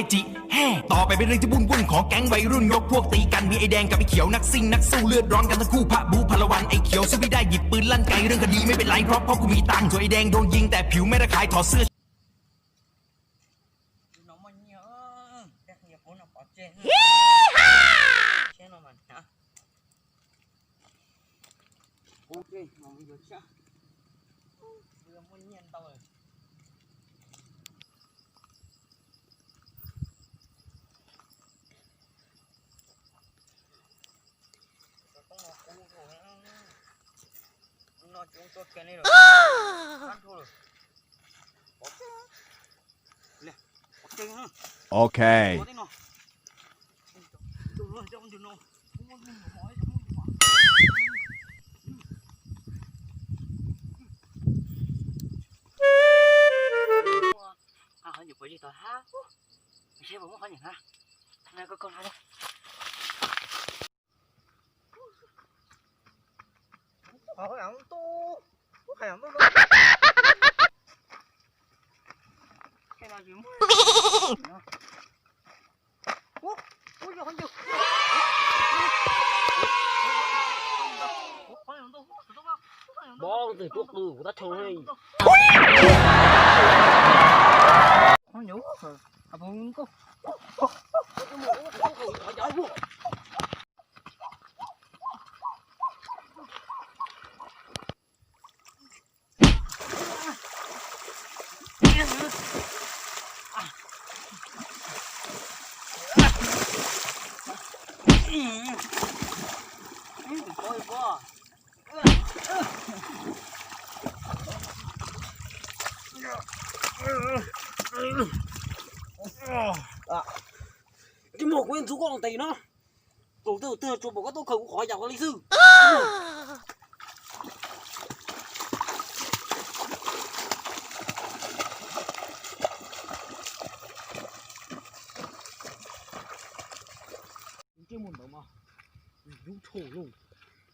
Ê, chị he,ต่อไปเป็นเรื่องที่วุ่นๆ ของแก๊งวัยรุ่นยกพวกตีกัน มีไอ้แดงกับไอ้เขียว นักซิ่งนักสู้เลือดร้อนกันทั้งคู่ พระบู๊พาละวัน ไอ้เขียวสู้ไม่ได้หยิบปืนลั่นไก เรื่องคดีไม่เป็นไร เพราะพ่อกูมีตังค์ ส่วนไอ้แดงโดนยิงแต่ผิวไม่ระคาย ถอดเสื้อ Ok. Bó twg tuaj qw kuv tab chau li. Tsis muaj, kuv ntxub koj tes no. Thaum twg tsuas pom koj tuaj khaws kuv qhov yam li xwb. Ntsej muag ntawd mas ntxub dhau lawm.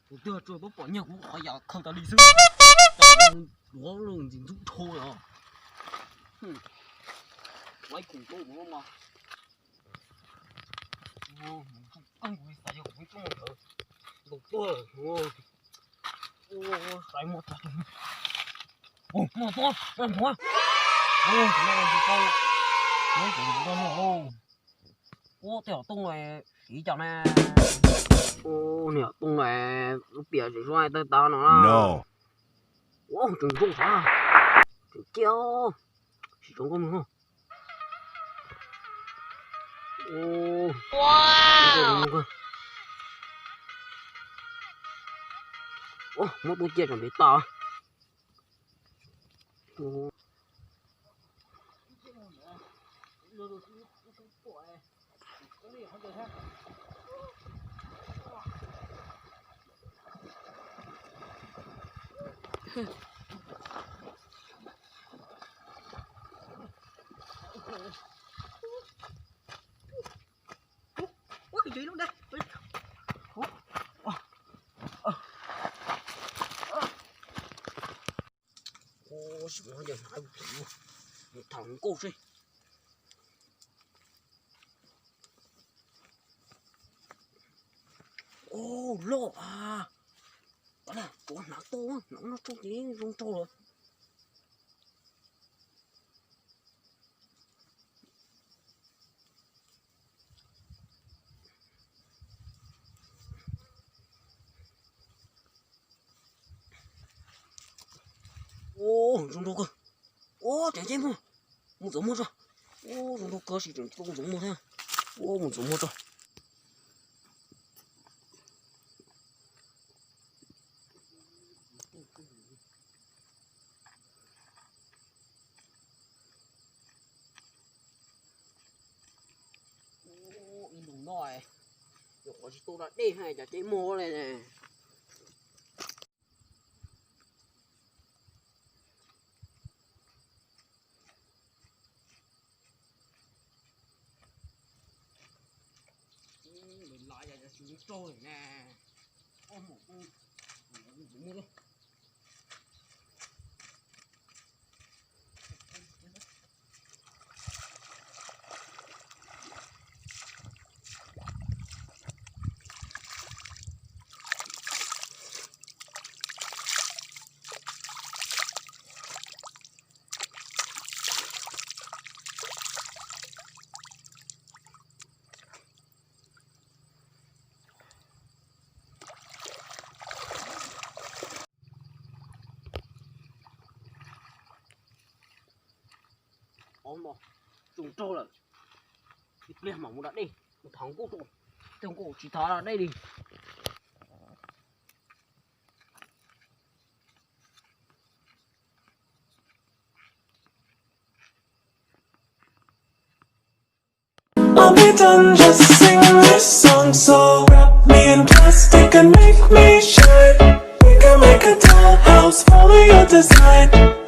Tus twg tsuas pom nyiag kuv qhov yam khaws tas li xwb. Duav lawm ntxim ntxub dhau lawm. Laib khoom tuaj ua mas. Kawg kuv xav yog kuv tsuj ntawd nkaus tuaj. Xaiv muaj tag. Muaj tuaj, muaj nthuav. Ub, tej hom tooj siv cas ne. Ub, niam tooj ne, lub piam tseem zoo tawg tas no. Ub, tseem zoo sav, tseem ciaj, sim tsoom nkauj mog. Ub, muab tub ciaj tseem ntev tas. Ub, sim no yog hnav tus mus tham nkauj seb. Ub, loj as. Tuav hnav tuaj, hnav no tso ces zoo nraug lawm. Ub, zoo nraug kawg. Ub, tseem ceeb muag. Mus ntxuav muag tso. Ub, zoo nraug kawg sis tseem tau ntxuav muag thiab. Ub, mus ntxuav muag tso. Ib ntus no, nyuam qhuav tsis tu da dej hais cas ceeb muag li ne. Lawv lav yam tsis raug na. Oj, mus mus mus. Ob no tsoo raug lawm. Ib pliag mam mus da dej, mus thov nkauj rau. Tej nkauj tsis thov da dej li. I'll be done, just sing this song. So wrap me in plastic and make me shine. We can make a dollhouse, follow your design.